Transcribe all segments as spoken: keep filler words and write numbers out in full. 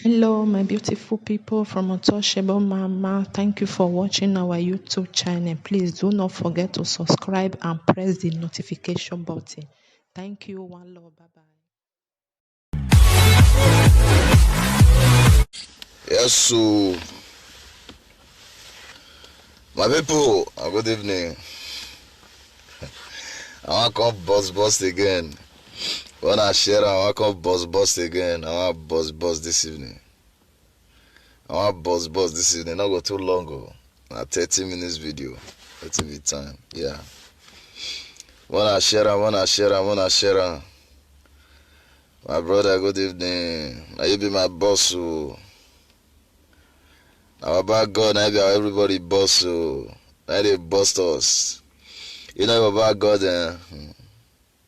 Hello, my beautiful people from Untouchable Mama. Thank you for watching our YouTube channel. Please do not forget to subscribe and press the notification button. Thank you. One love. Bye bye. Yes, so my people, uh, good evening. I want come bust bust again. When I share, I want come bust bust again. I want bust bust this evening. I want bust bust this evening. Not go too long. Oh. Na thirty minutes video. Thirty minute time. Yeah. When I share, I wanna share, I wanna share. My brother, good evening. Now you be my boss. Oh. Our bad God, now be everybody boss. Oh. Now they bust us. You know, our bad God, eh? Hmm.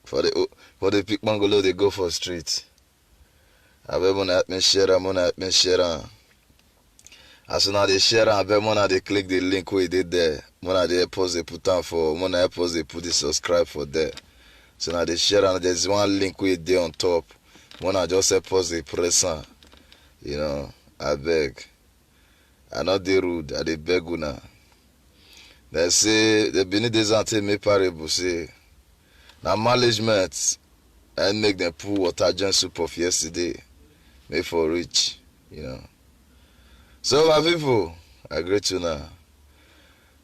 For the for the big bungalow, they go for street. I bet when I me share, I'm gonna me share. As soon as they share, I bet when they click the link where they there. When they post, they put down for. When I post, they put the subscribe for there. So now they share, and there's one link where they on top. When I just say post, they press on. You know, I beg. I not dey rude, I dey beg una. They say the Benin Desert take me parable say na management and make them put water join soup of yesterday. Make for rich, you know. So my people, I greet you now.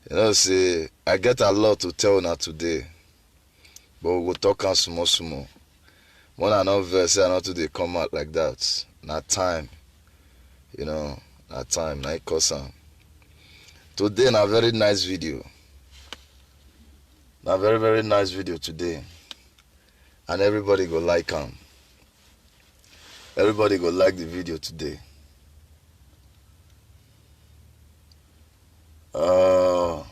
You know, say I get a lot to tell now today. But we go talk am small small. When I no vex, say I no too dey come out like that. Na time, you know, na time, na it cause am. Today na very nice video. Na very very nice video today, and everybody go like am. Everybody go like the video today. Uh,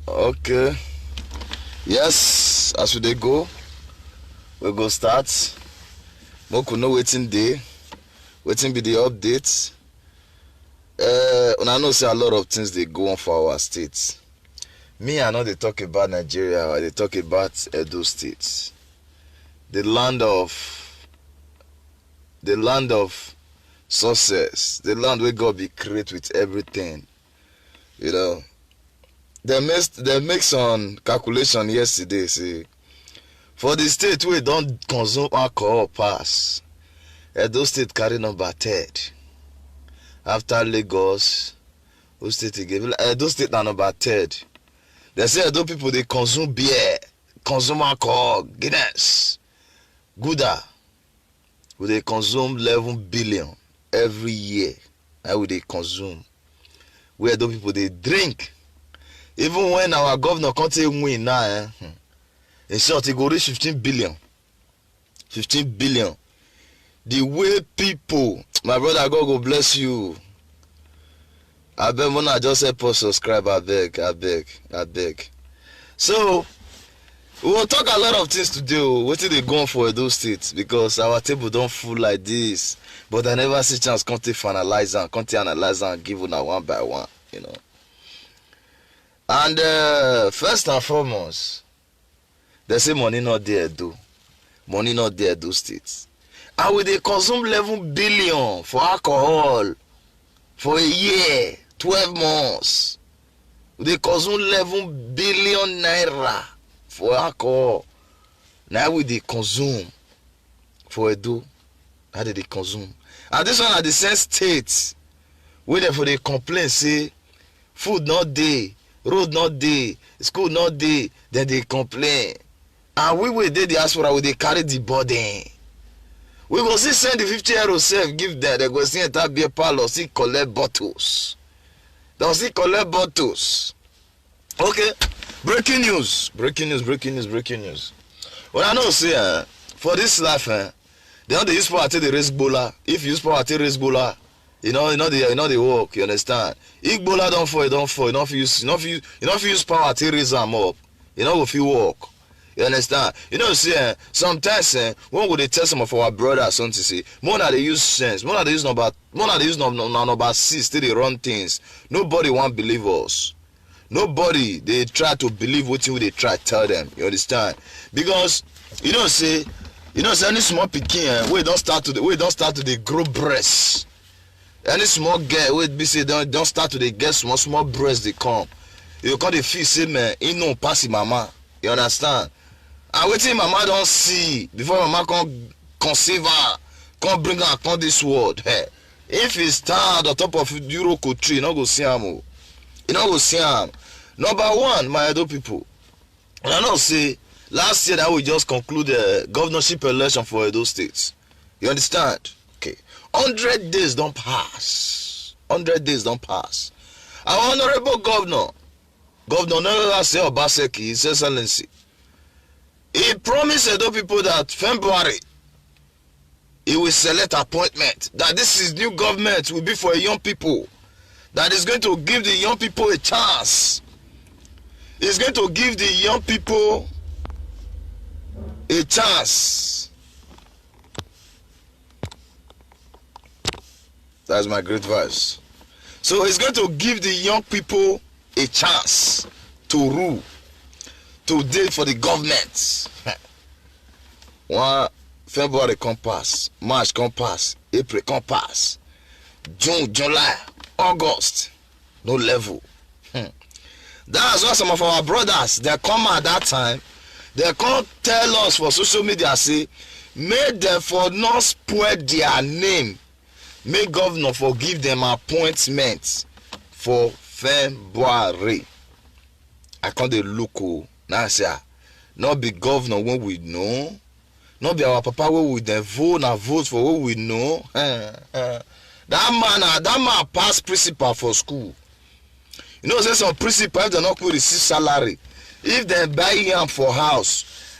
okay. Yes, as we dey go, we go start. Make we know wetin dey, wetin be the update. Uh, una know say a lot of things dey go on for our state. Me, I no dey talk about Nigeria, I dey talk about Edo State. The land of the land of success, the land where God be create with everything. You know, they make they make some calculation yesterday. See, for the state where don't consume alcohol pass, Edo State carry number third after Lagos. Who state again? Edo State na number third. They say Edo people they consume beer, consume alcohol, Guinness, Gouda. We dey consume eleven billion every year. Na we dey consume. Where do people dey drink? Even when our governor come take win now, eh, hmm, in short, e go reach fifteen billion. Fifteen billion. The way people, my brother, God go bless you. Abeg, una just help us subscribe, abeg, abeg, abeg. So, we will talk a lot of things today. Oh, wetin dey go on for Edo State, because our table don full like this, but I never see chance come take finalize am, come take analyze am, give una one by one, you know. And uh, first and foremost, they say money not there do, money not there do state, and we dey consume eleven billion for alcohol for a year, twelve months. We dey consume eleven billion naira for alcohol. Now we dey consume for Edo. How they dey consume? And this one at the same state where they for they complain say food not dey, road not dey, school not dey. Then they complain. And we will dey diaspora, we dey carry the burden. We go see send the fifty euro self give them. They go see enter beer parlor, see collect bottles. They'll see collect bottles. Okay, breaking news, breaking news, breaking news, breaking news. When I know say uh, for this life, eh, they don't dey use power take dey raise gbola. If you use power take raise gbola, you know, you know the, you know the work. You understand? If gbola don't fall, you don't fall. You don't fit use, you don't fit use, you don't fit use power take raise am up. You know if you work. You understand? You know, see, eh, sometimes eh, when we dey tell some of our brothers something, say, more na dey use sense, more na dey use number, more na dey use number, number six, still dey run things. Nobody want believe us. Nobody dey try to believe wetin we dey try tell them, you understand? Because you know say, you know say any small pikin, eh, wey don start to dey, wey don start to dey grow breast, any small girl wey be say don don start to dey get small small breast dey come, you go come dey feel say, man, e no pass im mama, you understand? And wetin im mama don see before im mama come conceive her, come bring her come this world, eh, if e stand on top of iroko tree, e no go see am o. E no go see am. Number one, my Edo people, una know say last year that we just conclude the governorship election for Edo State. You understand? Okay. Hundred days don pass. Hundred days don pass. Our honorable governor, Governor Nnoyerelease Obaseki, His Excellency, he promised Edo people that February, he will select appointment, that this is new government will be for young people, that is going to give the young people a chance. It's going to give the young people a chance. That's my great verse. So he's going to give the young people a chance to rule, to deal for the government. One February come pass, March come pass, April come pass, June, July, August, no level. Hmm. That's why some of our brothers, they come at that time, they come tell us for social media, say, make them for not spoil their name, make governor for give them appointment for February. I come dey look o, now I say, ah, not be governor when we know, not be our papa wey we dem vote, na vote for wey we know. Eh, eh. That man, ah, that man pass principal for school. You know say some principal, if dem no quick receive salary, if dem buy yam for house,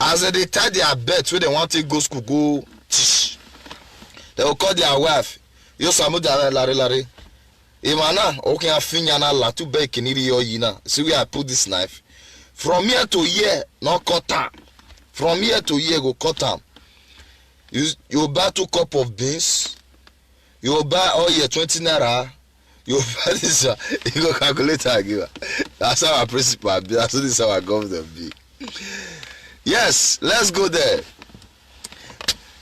as dem dey tie their belt wey dem wan take go school go teach, dem go call their wife, yo samu da lare lare. Imana okin afinya na latu be kiniri yo yina. See where I put this knife. From here to here, no cut am. From here to here, go cut am. You you buy two cup of beans. You buy oil twenty naira. You buy this one. You go calculate and give am. That's how our principal be. That's how this our government be. Yes, let's go there.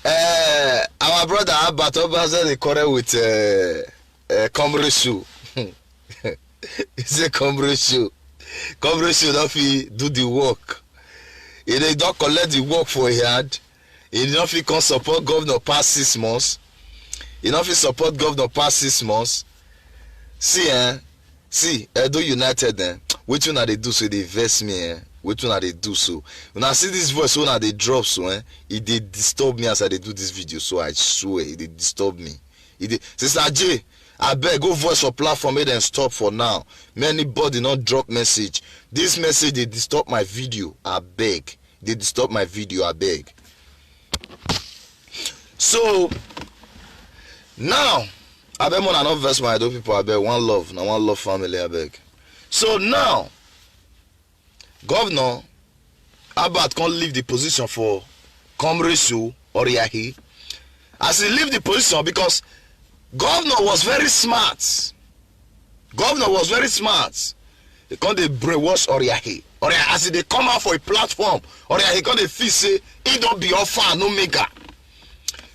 Uh, our brother Albert Obaze dey quarrel with uh, uh, Comrade Shoe. He say Comrade Shoe, Comrade Shoe don fit do the work. He dey don collect the work for him hand. He no fit come support governor pass six months. He no fit support governor pass six months. See, eh? See, Edo United, eh? Wetin una dey do so, e dey vex me, eh? Wetin una dey do so? Una see this voice wey una dey drop so, eh? E dey disturb me as I dey do this video so, I swear, e dey disturb me. E dey, Sister J, abeg, go voice for platform, make dem stop for now. Make anybody no drop message. This message dey disturb my video, abeg. Dey disturb my video, abeg. So, now, abeg, una no vex my Edo people, abeg. One love, na one love family, abeg. So now, Governor Albert come leave the position for Comrade Shoe Oriahi. As he leave the position, because governor was very smart. Governor was very smart. He come dey brainwash Oriahi. Oriahi, as he dey come out for a platform, Oriahi come dey feel say he don be Alpha and Omega.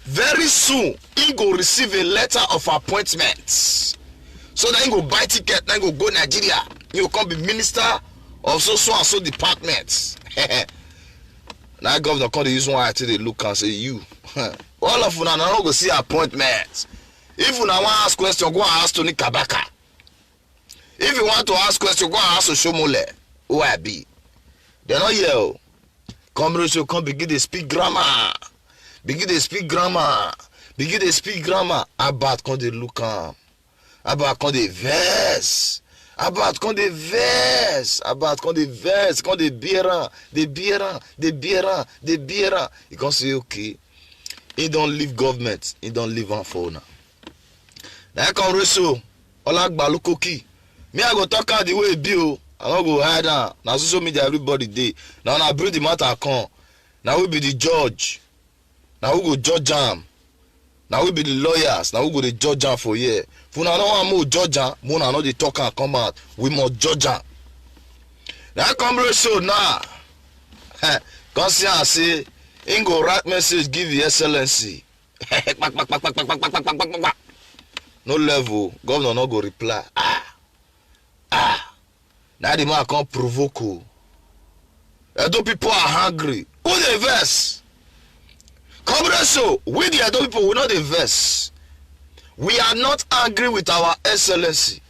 Very soon, he go receive a letter of appointment. So that he go buy ticket, then go go Nigeria. He go come be minister of so, so and so department. Now governor come dey use one eye take dey look and say, you. All of una, una no go see appointment. If una wan ask question, go and ask Tony Kabaka. If you want to ask question, go and ask Oshomole, who I be. Dem no hear o. Comrade Shoe come begin dey speak grammar. Begin dey speak grammar. Begin dey speak grammar. Albert come dey look am. Albert come dey vex. Albert come dey vex. Albert come dey vex. Come dey bear am. Dey bear am. Dey bear am. Dey bear am. He come say, okay. He don leave government. He don leave am for una. Na him come raise so, Olagbalukoki. Me, I go talk am the way e be o. I no go hide am. Na social media everybody dey. Na una bring the matter come. Na we be the judge. Na we go judge am. Na we be the lawyers. Na we go dey judge am for here. If una no wan make we judge am, make una no dey talk am come out. We must judge am. Na comrade show now. Come see am say im go write message give His Excellency. No level, governor no go reply. Ah, ah. Na the man come provoke o. Edo people are hungry. Who dey vex? Comrade show, we the Edo people, we no dey vex. We are not angry with our Excellency.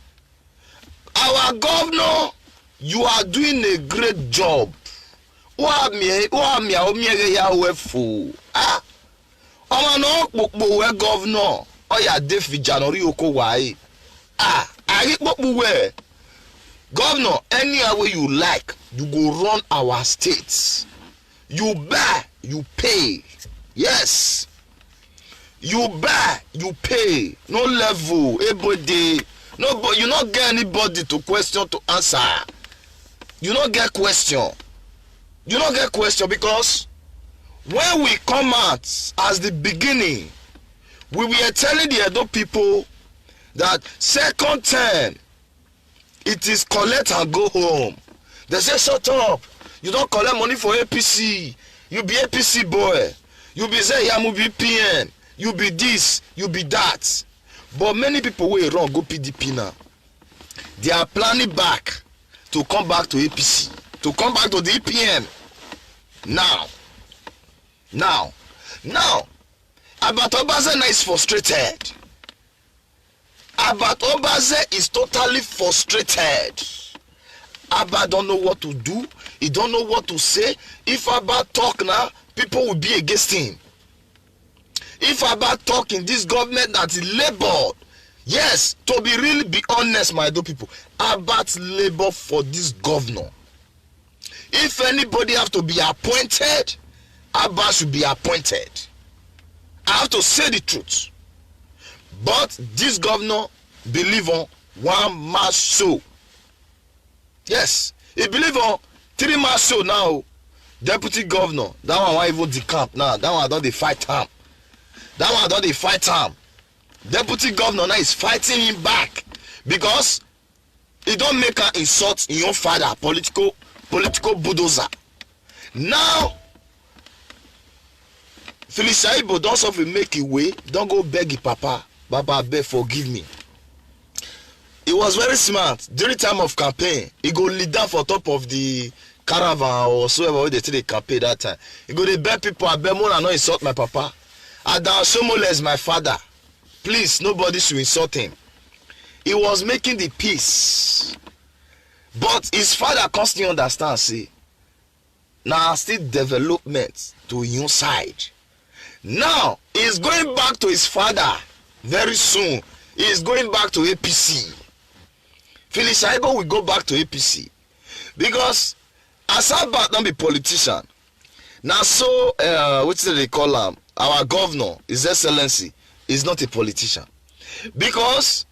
Our governor, you are doing a great job. Who am I? Who am I? Omi ege ya we fu. Ah, ọmọ náà pòpò wẹ governor. Ọyà David Janori Oko Waye. Ah, I pòpò wẹ. Governor, anyhow way you like, you go run our state. You buy, you pay. Yes. You buy, you pay. No level, everybody. No, but you not get anybody to question, to answer. You not get question. You not get question because when we come out as the beginning, we were telling the Edo people that second term, it is collect and go home. They say, "Shut up. You don't collect money for A P C. You be A P C boy. You be Zeyamu B P N. You be this. You be that." But many people wey run go P D P now. They are planning back to come back to A P C, to come back to the A P M. Now, now, now, Albert Obaze now is frustrated. Albert Obaze is totally frustrated. Albert don't know what to do. He don't know what to say. If Albert talk now, people will be against him. If Albert talk in this government that he labored, yes, to be really be honest, my dear people, Albert labor for this governor. If anybody have to be appointed, Albert should be appointed. I have to say the truth. But this governor believe on one mass show. Yes, he believe on three mass show now. Deputy governor, that one wan even decamp now. That one don dey fight am. That one don dey fight am. Deputy governor now is fighting him back because he don make am insult him own father, political political bulldozer. Now, Felicia Ibo don suffer make e way, don go beg him papa, "Baba, abeg forgive me." He was very smart. During time of campaign, he go lead down for top of the caravan or whatsoever wey dey take dey campaign that time. He go dey beg people, "Abeg, make una no insult my papa. Ada Oshiomhole is my father. Please, nobody should insult him." He was making the peace. But his father constantly understand say na still development to him side. Now, he's going back to his father very soon. He's going back to A P C. Felicia Ibo will go back to A P C because as Albert don be politician, na so, uh, wetin they call am, our governor, His Excellency, is not a politician. Because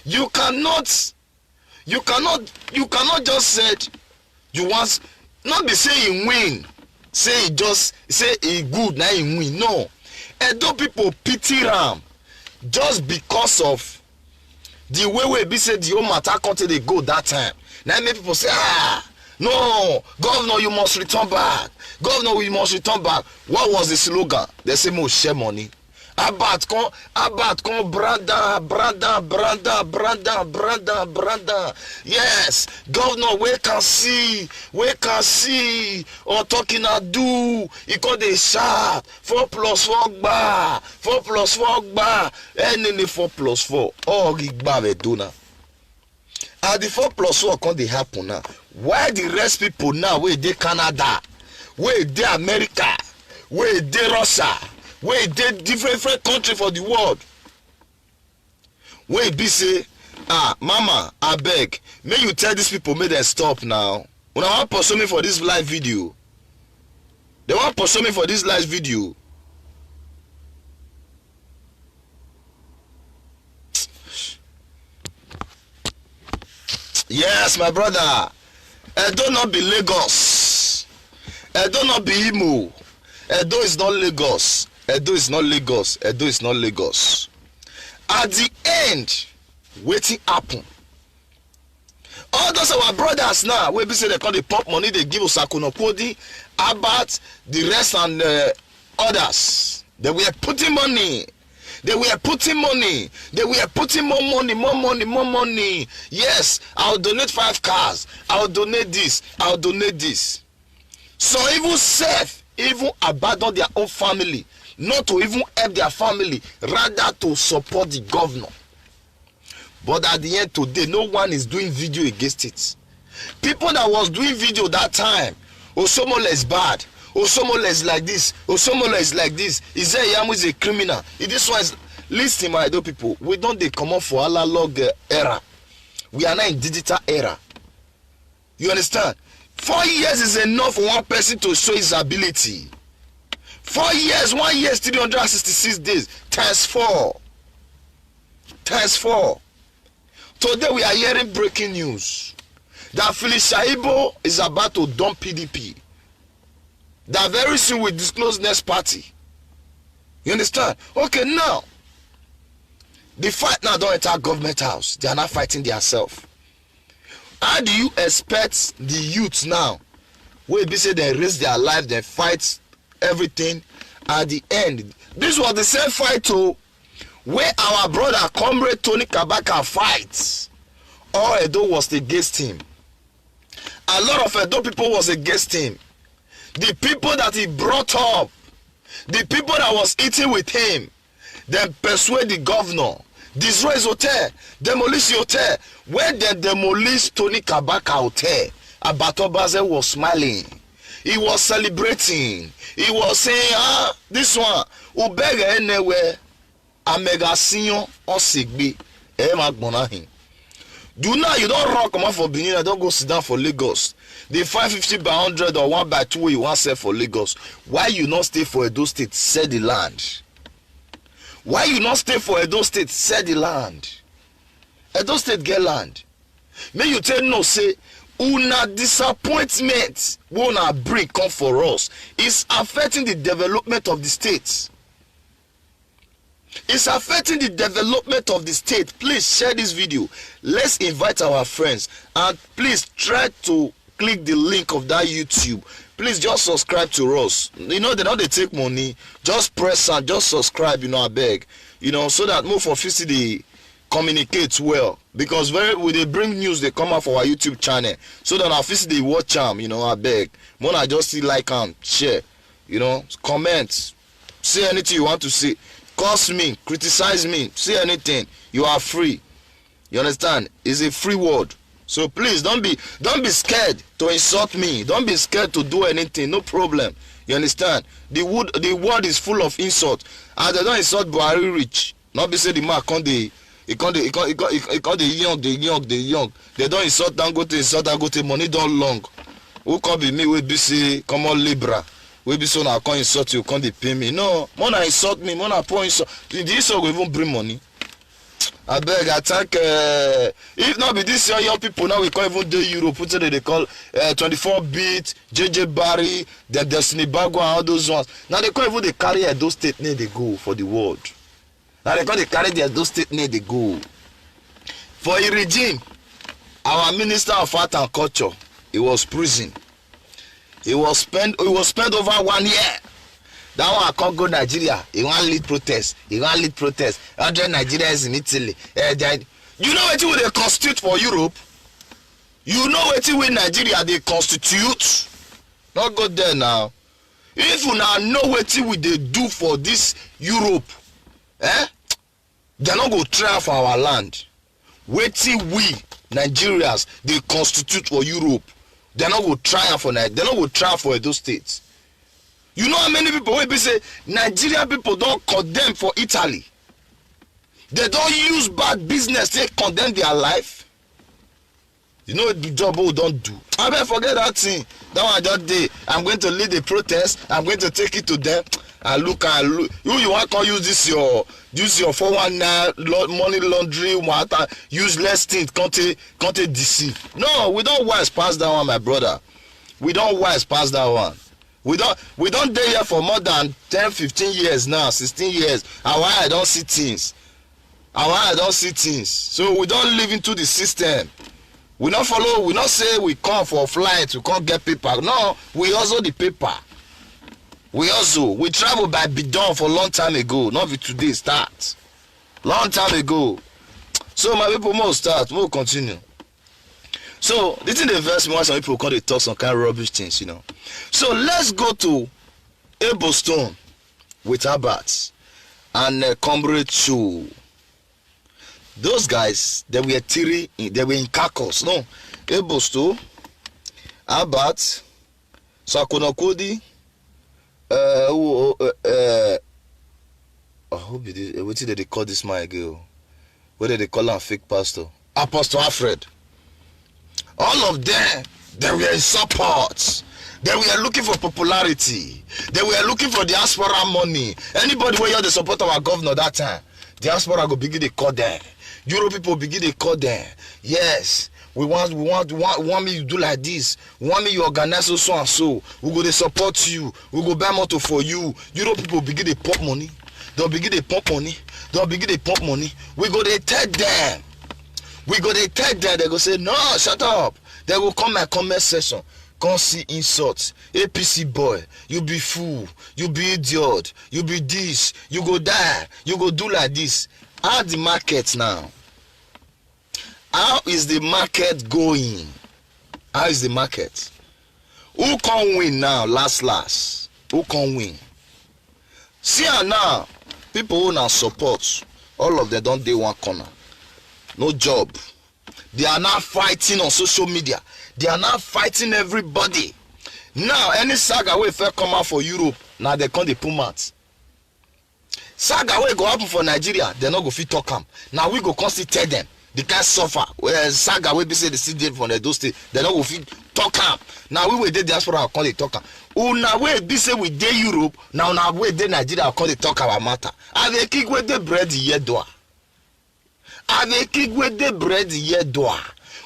you cannot, you cannot, you cannot just said you want, not be say he win, say he just say he good, na he win. No. Edo people pity am just because of the way wey be say the whole matter come take dey go that time. Na im make people say, "Ah, no, governor, you must return back. Governor, you must return back." What was the slogan? They say, "Mo share money." Albert come, Albert come, brother, brother, brother, brother, brother, brother. Yes, governor, we can see, we can see. Or talking I do, he come dey shout, "Four plus four gba, four plus four gba." Any four plus four, all the gba we do now. And the four plus four come dey happen now. Why the rest people now wey dey Canada, wey dey America, wey dey Russia, wey dey different different country for the world, wey be say, "Ah, mama, abeg, make you tell these people make dem stop now. Una wan pursue me for this live video. They wan pursue me for this live video." Yes, my brother. Edo not be Lagos. Edo not be Imo. Edo is not Lagos. Edo is not Lagos. Edo is not Lagos. At the end, wetin happen? All those our brothers now, wey be say dem come dey pump money, dey give Osakunokpodi, Abat, the rest and uh, others. They were putting money. They were putting money. They were putting more money, more money, more money. Yes, I'll donate five cars. I'll donate this. I'll donate this. Some even self even abandon their own family, not to even help their family, rather to support the governor. But at the end today, no one is doing video against it. People that was doing video that time, Oshomola is bad, Oshomola is like this, Oshomola is like this, Ize Iyamu is a criminal. If this one is, listen, my Edo people, we don dey comot for analog uh, era. We are now in digital era. You understand? Four years is enough for one person to show his ability. Four years, one year is three hundred sixty-six days, times four. Times four. Today we are hearing breaking news that Philip Shaibo is about to dump P D P. That very soon we disclose next party. You understand? Okay, now, the fight now don enter government house. They are not fighting themselves. How do you expect the youth now, wey be say dem raise their life, dem fight everything, at the end? This was the same fight o, wey our brother comrade Tony Kabaka fight. All Edo was against him. A lot of Edo people was against him. The people that he brought up, the people that was eating with him, dem persuade the governor, destroy his hotel, demolish the hotel. When dem demolish Tony Kabaka hotel, Abatogbaze was smiling. He was celebrating. He was saying, ah, this one, ubere anywhere, amega sinyo osegbe, ema gbona him. Do now you don run comot for Benin, I don go sit down for Lagos. The five fifty by hundred or one by two wey you wan sell for Lagos, why you no stay for Edo State, sell the land? Why you no stay for Edo State, sell the land? Edo State get land. Make you take know say una disappointment wey una bring come for us is affecting the development of the state. It's affecting the development of the state. Please share this video. Let's invite our friends, and please try to click the link of that YouTube. Please just subscribe to us. You know, they don't they take money. Just press and just subscribe, you know, I beg. You know, so that more for F C D communicate well. Because very we they bring news they come out for our YouTube channel. So that our F C D watch them, you know, I beg. Mona just see like and share, you know, comment. Say anything you want to say. Curse me, criticize me, say anything. You are free. You understand? It's a free world. So please don't be don't be scared to insult me. Don't be scared to do anything. No problem. You understand? The wood the world is full of insult. And they don't insult Buhari rich. Not be say the man come dey e come dey e come e come e come dey young dey young dey young. They don't insult Dangote, insult Dangote, money don long. Who come be me wey be say common labourer wey be so na come insult you, come dey pay me? No, more na insult me, more na pour insult. The the insult go even bring money. Abeg, I thank uh, if not be this young young people now we come even dey Europe, wetin dem dey call uh, twenty-four bit, J J Barry, the Destiny Bagua and all those ones. Now they come even dey carry Edo State name dey go for the world. Now they come dey carry the Edo State name dey go. For a regime, our minister of art and culture, he was prison. He was spent he was spent over one year. That one come go Nigeria. He wan lead protest. He wan lead protest. Hundred Nigerians in Italy. Eh, they, you know wetin we dey constitute for Europe? You know wetin we Nigeria dey constitute? No go there now. If una know wetin we dey do for this Europe, eh? They no go try for our land. Wetin we Nigerians dey constitute for Europe, they no go try am for Nigeria. They no go try for Edo State. You know how many people wey be say Nigerian people don condemn for Italy? They don use bad business take condemn their life. You know the job wey we don do. Abeg forget that thing. That one just dey. I'm going to lead a protest. I'm going to take it to them. I look and look. You you wan come use this your use your four one nine lo- money laundering wata useless thing come take come take deceive. No, we don wise pass that one, my brother. We don wise pass that one. We don we don dey here for more than ten, fifteen years now, sixteen years. And why I don see things. And why I don see things. So we don live into the system. We no follow, we no say we come for flight, we come get paper. No, we also the paper. We also, we travel by bidon for long time ago, not be today start. Long time ago. So my people, more start, more continue. So, this is the verse why some people come dey talk some kind of rubbish things, you know. So, let's go to Ebo Stone with Albert and uh, Comrade Chu. Those guys, they were three, they were in caucus. No, Ebo Stone, Albert, Sakonokodi, uh, who, uh, uh, uh, oh, who be this? Uh, wetin dem dey call this man again? What do they call am? Fake pastor, Apostle Alfred. All of them, they were in support. They were looking for popularity. They were looking for diaspora money. Anybody wey just dey support our governor that time, diaspora go begin dey call them. Euro people begin dey call them. Yes, we want, we want, we want, we want me you do like this. We want me you organize so, so and so. We go dey support you. We go buy motor for you. Euro people begin dey pump money. They'll begin dey pump money. They'll begin dey pump money. We go dey tell them. We go dey tell them. They go say, "No, shut up." They go come my comment section, come see insult. A P C boy, you be fool, you be idiot, you be this, you go die, you go do like this. How the market now? How is the market going? How is the market? Who can win now? Last, last, who can win? See am now, people who na support, all of them don dey one corner. No job. They are now fighting on social media. They are now fighting everybody. Now, any saga wey fit come out for Europe, now they come dey put mouth. Saga wey go happen for Nigeria, they no go fit talk am. Now we go come still tell them the kind suffer, uh, saga wey be say they still dey for Edo State, they no go fit talk am. Now we wey dey diaspora come dey talk am. Una wey be say we dey Europe, now una wey dey Nigeria come dey talk our matter. I dey kick wey dey bread here door. Abeki gwede bread ye dwa.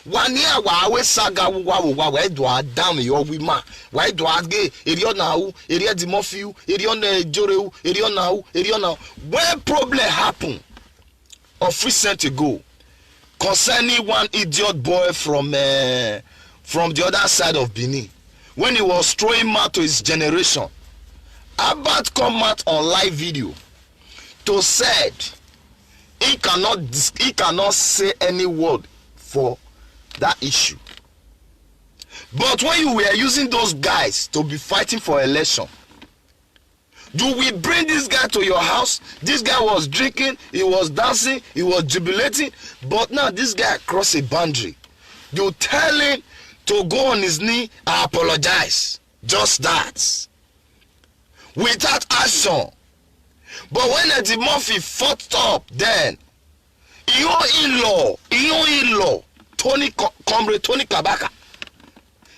Wani awa awe saga wa wa wa wa dwa dam yo wi ma. Wa dwa ge eriyo na u, eriyo di mofiu, eriyo na ejore u, eriyo na u, eriyo na u. When problem happen of recent ago concerning one idiot boy from uh, from the other side of Benin, when he was throwing mouth to his generation, Albert come out on live video to said he cannot dis- he cannot say any word for that issue. But when you were using those guys to be fighting for election, you will bring this guy to your house. This guy was drinking, he was dancing, he was jubilating. But now this guy crossed a boundary. You tell him to go on his knee and apologize. Just that. Without action. But when Eddie Murphy fucked up, then he own in-law, he own in-law, Tony Co- Comrade Tony Kabaka,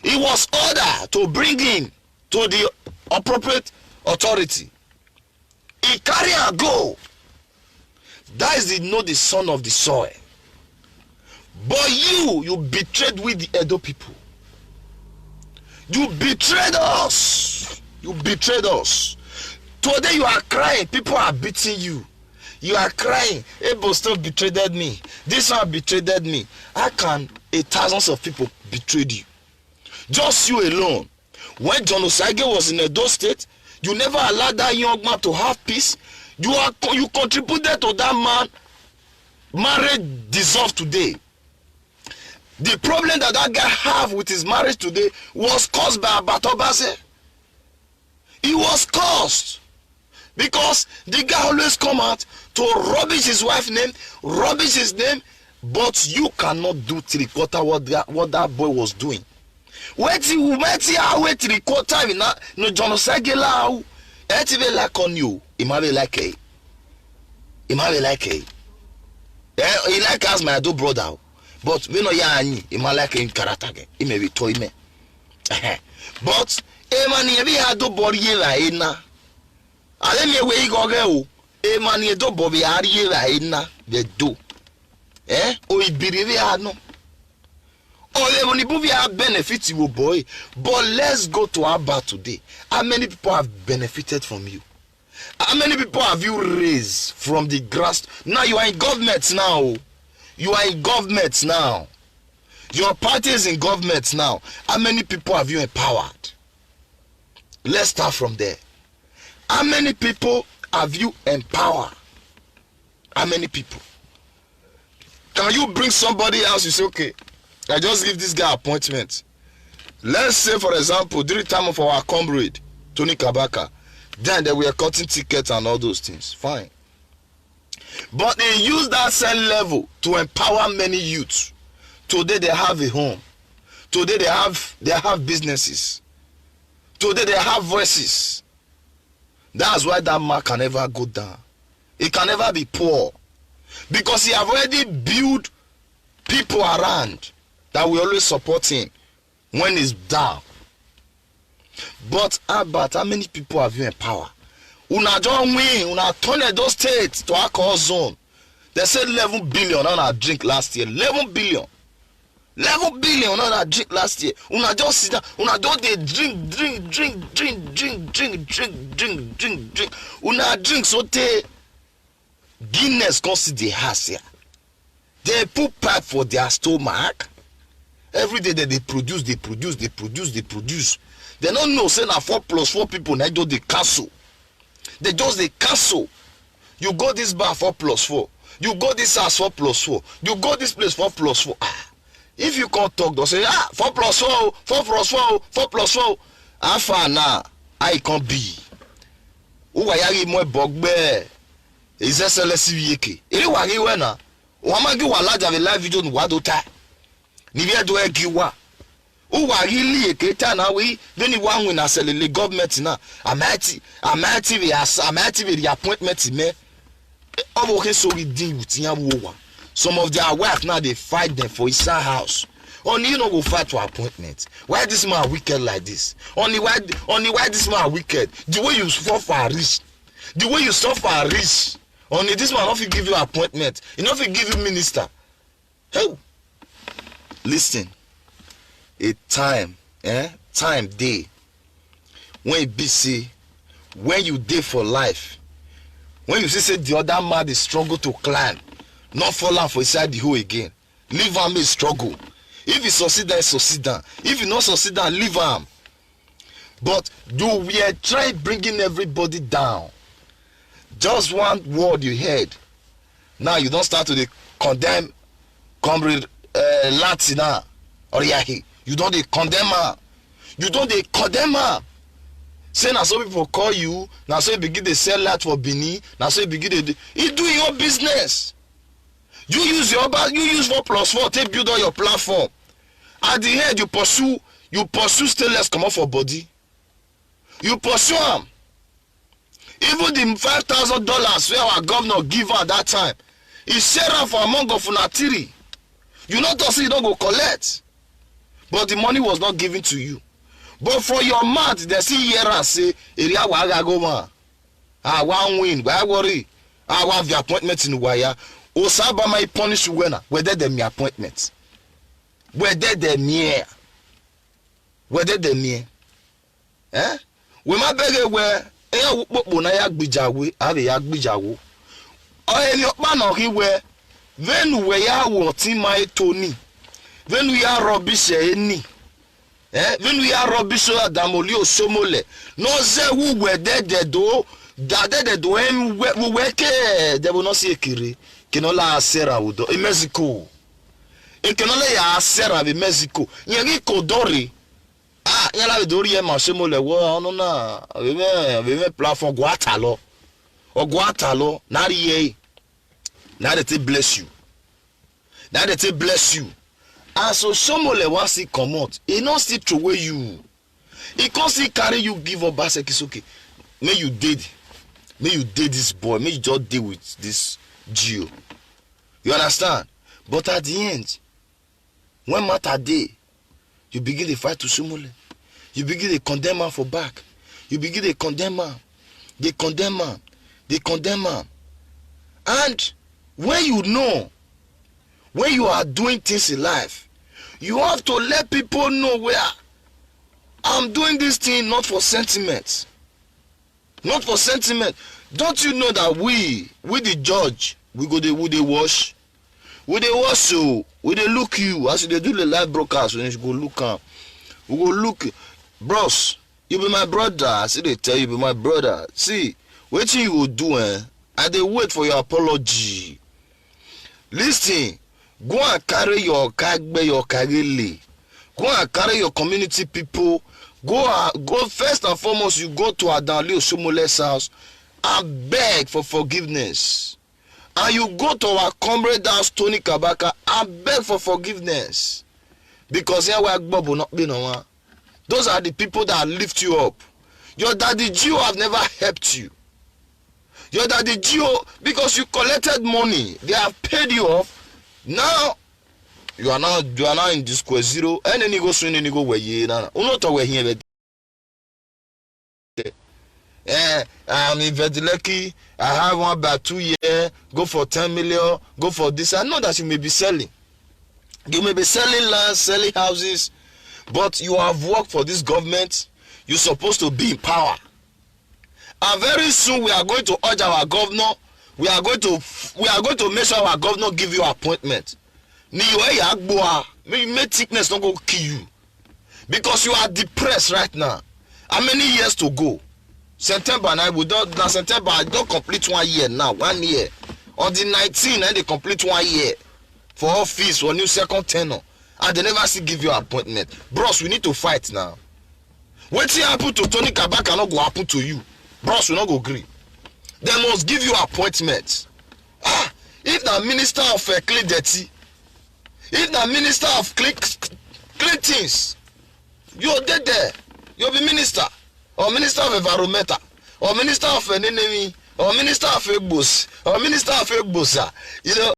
he was ordered to bring him to the appropriate authority. He carry and go. That is the know the son of the soil. But you, you betrayed with the Edo people. You betrayed us. You betrayed us. Today you are crying. People are beating you. You are crying. Ebo still betrayed me. This one betrayed me. How can a thousands of people betrayed you? Just you alone. When John Osage was in Edo State, you never allowed that young man to have peace. You are co- you contributed to that man marriage dissolved today. The problem that that guy have with his marriage today was caused by Abatobase. It was caused because the guy always come out to rubbish his wife name, rubbish his name, but you cannot do three quarter what that, what that boy was doing. Wetin wetin I wait three quarter in na no John Osagela o. Eti be like on you. Ima be like eh. Ima be like eh. Eh, he like as my do brother o. But we no ya anyi. Ima like him character ge. He may be toy me. But e ma ni ebi ha do bori ye la ena. Ale mi we igo ge o. E ma ni do bori ari ye la ena. They do. Eh? O ibiri we ha no. Ole woni bu we ha benefit wo boy. But let's go to Aba today. How many people have benefited from you? How many people have you raised from the grass? Now you are in government now. You are in government now. Your party is in government now. How many people have you empowered? Let's start from there. How many people have you empowered? How many people? Can you bring somebody else? You say, "Okay, I just give this guy appointment." Let's say, for example, during time of our comrade Tony Kabaka, then they were cutting tickets and all those things. Fine. But they use that same level to empower many youths. Today they have a home. Today they have they have businesses. Today they have voices. That's why that man can never go down. It can never be poor, because he have already built people around that will always support him when he's down. But about how many people have you empowered? Una just win, una turn Edo State to alcohol zone. They said eleven billion on our drink last year. Eleven billion. Eleven billion on our drink last year. Una just sit down. Una just dey drink, drink, drink, drink, drink, drink, drink, drink, drink, drink. Una drink so tey Guinness come see the house here. They put pipe for their stomach. Every day that they produce, they produce, they produce, they produce. They don't know say na four plus four people na do the castle. They just the castle. You go this bar four plus four. You go this house four plus four. You go this place four plus four. Ah, if you can't talk, they'll say, "Ah, four plus four, four plus four, four plus four." How far now? I can't be. Who are you more bugbear? Is S L S V A K? Ere wa gi wena. Wa ma gi wa la jave live video nu wa do ta. Ni vi do e gi wa. U wa gi li e ke ta na wi. Veni wa nwi na selele government na. Amati, amati vi as, amati vi appointment me. Obo ke so we deal with yan wo wa. Some of their wife now they fight them for inside house. Only you no go fight for appointment. Why this man wicked like this? Only why, only why this man wicked? The way you suffer rich, the way you suffer rich. Only this man no fit give you appointment. He no fit give you minister. Hey, listen. A time, eh? Time day. When it be say, when you dey for life, when you see say the other man dey struggle to climb, not fall am for inside the hole again. Leave am make struggle. If he succeed, then succeed am. If he no succeed, then leave am. But you were trying bringing everybody down. Just one word you heard. Now you don't start to dey condemn comrade uh, Latina or Yahi. You don't dey condemn her. You don't dey condemn her. Say na so people call you. Na so you begin dey sell light for Benin. Na so you begin dey. You do your business. You use your ba- you use four plus four take build on your platform. At the end, you pursue you pursue stainless comot for body. You pursue am. Even the five thousand dollars wey our governor give am that time, he share am for among of una three. You no talk say you no go collect, but the money was not given to you. But for your mouth, they still hear am say area waga go man. I wan win. Why worry? I wan the appointment in Waya. Osabama he punish you when whether them me appointment. Whether them here. Whether them here. Eh? We ma bege we eya kpokpo na ya gbijawe, ave ya gbijawo. O emi opa no ki we venu we ya wo ti ma etoni. Venu ya rubbish e ni. Eh, venu ya rubbish o adamoli o somole. No ze wu we de de do, da de de do em we wu we ke de bo no si ekiri. Kino la sera udo. E Mexico. E kino le ya sera be Mexico. Yen ki kodori. Ah, yen la be dori e ma somole wo ono na. Be me be me platform go atalo. O go atalo na ri e. Na dey take bless you. Na dey take bless you. As Oshiomhole wan still comot, e no still throway you. E come still carry you give Obaseki, say, "Okay, make you dey, make you dey this boy, make you just dey with this G O." You understand? But at the end, when matter dey, you begin dey fight Oshiomhole. You begin dey condemn am for back. You begin dey condemn am, dey condemn am, dey condemn am. And when you know, when you are doing things in life, you have to let people know where I'm doing this thing not for sentiment. Not for sentiment. Don't you know that we, we the judge, we go dey, we dey watch? We dey watch you, we dey look you as you dey do the live broadcast. When you go look am, we go look. Bros, you be my brother. I still dey tell you, you be my brother. See, wetin you go do, eh? I dey wait for your apology. Listen, go and carry your kagbe, your kagele. Go and carry your community people. Go and go first and foremost, you go to Adanle Oshomole's house and beg for forgiveness. And you go to our comrade house, Tony Kabaka, and beg for forgiveness. Because here we are, Bobo not been on. Those are the people that lift you up. Your daddy Gio have never helped you. Your daddy Gio, because you collected money, they have paid you off. Now you are now you are now in the square zero. And then you go soon and you go where you now. Uno to where here. Eh, I'm in Vedileki. I have one by two year. Go for ten million. Go for this. I know that you may be selling. You may be selling land, selling houses, but you have worked for this government. You're supposed to be in power. And very soon we are going to urge our governor. We are going to we are going to make sure our governor give you appointment. Ni yo eya gboa. Make make sickness not go kill you. Because you are depressed right now. How many years to go? September now, we don now September, I don complete one year now, one year. On the nineteen, and they complete one year for office for new second tenure, and they never still give you appointment. Bros, we need to fight now. Wetin happen to Tony Kabaka no go happen to you. Bros, we no go gree. They must give you appointment. Ah, if na minister of uh, clean dirty, if na minister of clean clean things, you dey there. You be minister or minister of environmental or minister of enenemi or minister of egbos or minister of egbosa. You know,